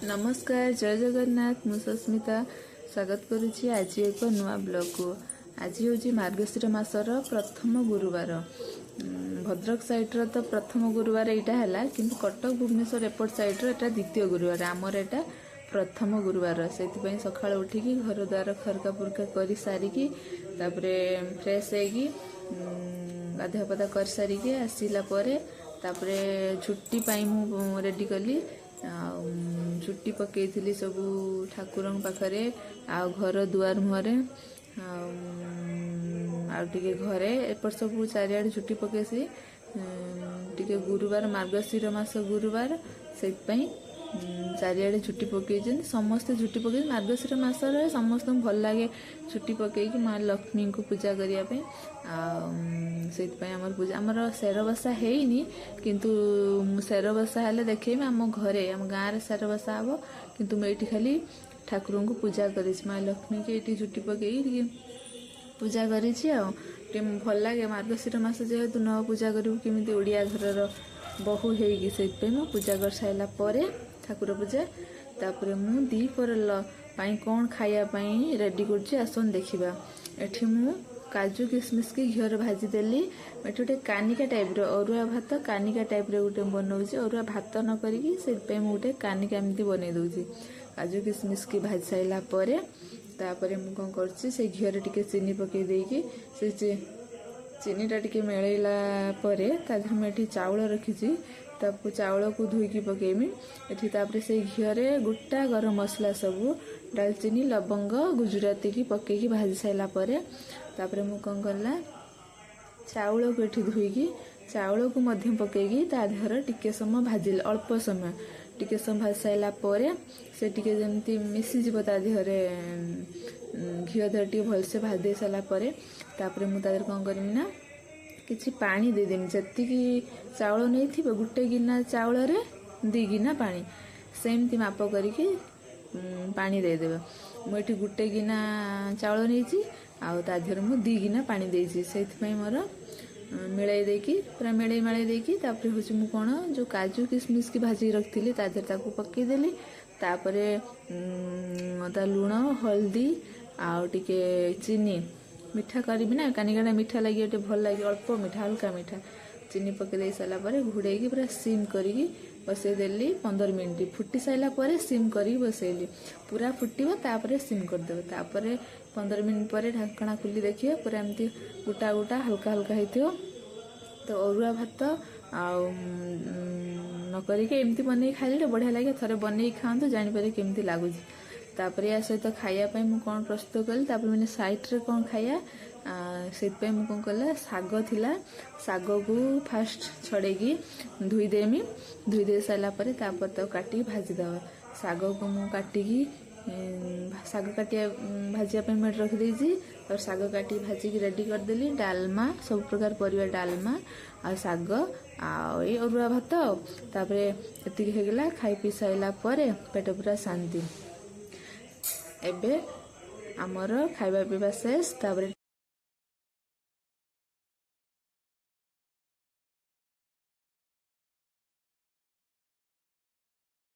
ନମସ୍କାର, ଜୟ ଜଗନ୍ନାଥ। ମୁଁ ସସ୍ମିତା ସ୍ୱାଗତ କରୁଛି ଆଜି ଏକ ନୂଆ ବ୍ଲଗକୁ। ଆଜି ହେଉଛି ମାର୍ଗଶିର ମାସର ପ୍ରଥମ ଗୁରୁବାର। ଭଦ୍ରକ ସାଇଡ଼ର ତ ପ୍ରଥମ ଗୁରୁବାର ଏଇଟା ହେଲା, କିନ୍ତୁ କଟକ, ଭୁବନେଶ୍ୱର ଏପଟ ସାଇଡ଼ର ଏଇଟା ଦ୍ୱିତୀୟ ଗୁରୁବାର। ଆମର ଏଇଟା ପ୍ରଥମ ଗୁରୁବାର। ସେଥିପାଇଁ ସକାଳୁ ଉଠିକି ଘର ଦ୍ୱାର ଖରକା ପୁରକା କରି ସାରିକି, ତାପରେ ଫ୍ରେଶ୍ ହେଇକି ଗାଧୁଆ ପାଧୁଆ କରିସାରିକି ଆସିଲା ପରେ, ତାପରେ ଝୋଟି ପାଇଁ ମୁଁ ରେଡ଼ି କଲି। ଆଉ ଝୋଟି ପକେଇଥିଲି ସବୁ ଠାକୁରଙ୍କ ପାଖରେ ଆଉ ଘର ଦୁଆର ମୁହଁରେ ଆଉ ଟିକେ ଘରେ ଏପଟ ସବୁ ଚାରିଆଡ଼େ ଝୋଟି ପକେଇସି ଟିକେ। ଗୁରୁବାର, ମାର୍ଗଶିର ମାସ ଗୁରୁବାର, ସେଇଥିପାଇଁ ଚାରିଆଡ଼େ ଝୋଟି ପକେଇଛନ୍ତି। ସମସ୍ତେ ଝୋଟି ପକେଇ, ମାର୍ଗଶିର ମାସରେ ସମସ୍ତଙ୍କୁ ଭଲ ଲାଗେ ଝୋଟି ପକେଇକି ମା ଲକ୍ଷ୍ମୀଙ୍କୁ ପୂଜା କରିବା ପାଇଁ। ଆଉ ସେଇଥିପାଇଁ ଆମର ପୂଜା, ଆମର ସେରବସା ହେଇନି, କିନ୍ତୁ ମୁଁ ସେରବସା ହେଲେ ଦେଖେଇବି। ଆମ ଘରେ, ଆମ ଗାଁରେ ସେରବସା ହବ, କିନ୍ତୁ ମୁଁ ଏଇଠି ଖାଲି ଠାକୁରଙ୍କୁ ପୂଜା କରିଛି। ମା ଲକ୍ଷ୍ମୀକି ଏଇଠି ଝୋଟି ପକେଇକି ଟିକେ ପୂଜା କରିଛି। ଆଉ ଟିକେ ଭଲ ଲାଗେ, ମାର୍ଗଶିର ମାସ ଯେହେତୁ, ନ ପୂଜା କରିବୁ କେମିତି ଓଡ଼ିଆ ଘରର ବୋହୂ ହେଇକି? ସେଇଥିପାଇଁ ମୁଁ ପୂଜା କରିସାରିଲା ପରେ ଠାକୁର ପୂଜା, ତାପରେ ମୁଁ ଦ୍ୱିପହର ପାଇଁ କ'ଣ ଖାଇବା ପାଇଁ ରେଡ଼ି କରୁଛି, ଆସନ୍ତୁ ଦେଖିବା। ଏଠି ମୁଁ କାଜୁ କିସମିସକି ଘିଅରେ ଭାଜିଦେଲି। ଏଠି ଗୋଟେ କାନିକା ଟାଇପ୍ର, ଅରୁଆ ଭାତ କାନିକା ଟାଇପ୍ର ଗୋଟେ ବନଉଛି, ଅରୁଆ ଭାତ ନ କରିକି। ସେଥିପାଇଁ ମୁଁ ଗୋଟେ କାନିକା ଏମିତି ବନେଇ ଦେଉଛି। କାଜୁ କିସମିସକି ଭାଜି ସାରିଲା ପରେ, ତାପରେ ମୁଁ କ'ଣ କରୁଛି, ସେ ଘିଅରେ ଟିକେ ଚିନି ପକେଇ ଦେଇକି, ସେ ଚିନିଟା ଟିକେ ମେଳେଇଲା ପରେ ତା ଦେହରେ ମୁଁ ଏଠି ଚାଉଳ ରଖିଛି, ତାକୁ ଚାଉଳକୁ ଧୋଇକି ପକେଇମି ଏଠି। ତାପରେ ସେଇ ଘିଅରେ ଗୋଟା ଗରମ ମସଲା ସବୁ, ଡାଲଚିନି, ଲବଙ୍ଗ, ଗୁଜୁରାତିକି ପକେଇକି ଭାଜି ସାରିଲା ପରେ, ତାପରେ ମୁଁ କ'ଣ କଲା, ଚାଉଳକୁ ଏଠି ଧୋଇକି ଚାଉଳକୁ ମଧ୍ୟ ପକେଇକି ତା ଦେହରେ ଟିକେ ସମୟ ଭାଜିଲି, ଅଳ୍ପ ସମୟ। ଟିକେ ସମୟ ଭାଜି ସାରିଲା ପରେ ସେ ଟିକେ ଯେମିତି ମିଶିଯିବ ତା ଦେହରେ, ଘିଅ ଦେହରେ ଟିକେ ଭଲସେ ଭାଜି ଦେଇ ସାରିଲା ପରେ, ତାପରେ ମୁଁ ତା ଦେହରେ କ'ଣ କରିବି ନା କିଛି ପାଣି ଦେଇଦେମି। ଯେତିକି ଚାଉଳ ନେଇଥିବ, ଗୋଟେ ଗିନା ଚାଉଳରେ 2 ଗିନା ପାଣି, ସେମିତି ମାପ କରିକି ପାଣି ଦେଇଦେବେ। ମୁଁ ଏଠି ଗୋଟେ ଗିନା ଚାଉଳ ନେଇଛି ଆଉ ତା ଦେହରେ ମୁଁ 2 ଗିନା ପାଣି ଦେଇଛି। ସେଇଥିପାଇଁ ମୋର ମିଳେଇ ଦେଇକି, ପୁରା ମିଳେଇ ମାଳେଇ ଦେଇକି, ତାପରେ ହେଉଛି ମୁଁ କ'ଣ ଯେଉଁ କାଜୁ କିସମିସକି ଭାଜିକି ରଖିଥିଲି, ତା ଦେହରେ ତାକୁ ପକେଇଦେଲି। ତାପରେ ତା ଲୁଣ, ହଳଦୀ ଆଉ ଟିକେ ଚିନି। ମିଠା କରିବି ନା, କାନିକାଟା ମିଠା ଲାଗିବ, ଟିକେ ଭଲ ଲାଗିବ। ଅଳ୍ପ ମିଠା, ହାଲକା ମିଠା। ଚିନି ପକେଇ ଦେଇ ସାରିଲା ପରେ ଘୋଡ଼େଇକି ପୁରା ସିମ୍ କରିକି ବସେଇଦେଲି 15 ମିନିଟ୍। ଫୁଟି ସାରିଲା ପରେ ସିମ୍ କରିକି ବସେଇଲି। ପୁରା ଫୁଟିବ, ତାପରେ ସିମ୍ କରିଦେବ। ତାପରେ 15 ମିନିଟ୍ ପରେ ଢାଙ୍କଣା ଖୋଲି ଦେଖିବେ, ପୁରା ଏମିତି ଗୋଟା ଗୋଟା ହାଲକା ହାଲକା ହେଇଥିବ। ତ ଅରୁଆ ଭାତ ଆଉ ନ କରିକି ଏମିତି ବନେଇକି ଖାଇଲେ ଟିକେ ବଢ଼ିଆ ଲାଗେ। ଥରେ ବନେଇକି ଖାଆନ୍ତୁ, ଜାଣିପାରିବେ କେମିତି ଲାଗୁଛି। ତାପରେ ୟା ସହିତ ଖାଇବା ପାଇଁ ମୁଁ କ'ଣ ପ୍ରସ୍ତୁତ କଲି, ତାପରେ ମାନେ ସାଇଡ଼ରେ କ'ଣ ଖାଇବା, ସେଥିପାଇଁ ମୁଁ କ'ଣ କଲା, ଶାଗ ଥିଲା। ଶାଗକୁ ଫାଷ୍ଟ ଛଡ଼େଇକି ଧୋଇଦେମି। ଧୋଇ ଦେଇ ସାରିଲା ପରେ ତାପରେ ତାକୁ କାଟିକି ଭାଜିଦେବା। ଶାଗକୁ ମୁଁ କାଟିକି, ଶାଗ କାଟିବା ଭାଜିବା ପାଇଁ ମୁଁ ଏଠି ରଖିଦେଇଛି। ତାପରେ ଶାଗ କାଟିକି ଭାଜିକି ରେଡ଼ି କରିଦେଲି। ଡାଲମା, ସବୁ ପ୍ରକାର ପରିବା ଡାଲମା ଆଉ ଶାଗ ଆଉ ଏଇ ଅରୁଆ ଭାତ। ଆଉ ତାପରେ ଏତିକି ହେଇଗଲା। ଖାଇ ପିଇ ସାରିଲା ପରେ ପେଟ ପୁରା ଶାନ୍ତି। ଏବେ ଆମର ଖାଇବା ପିଇବା ଶେଷ। ତାପରେ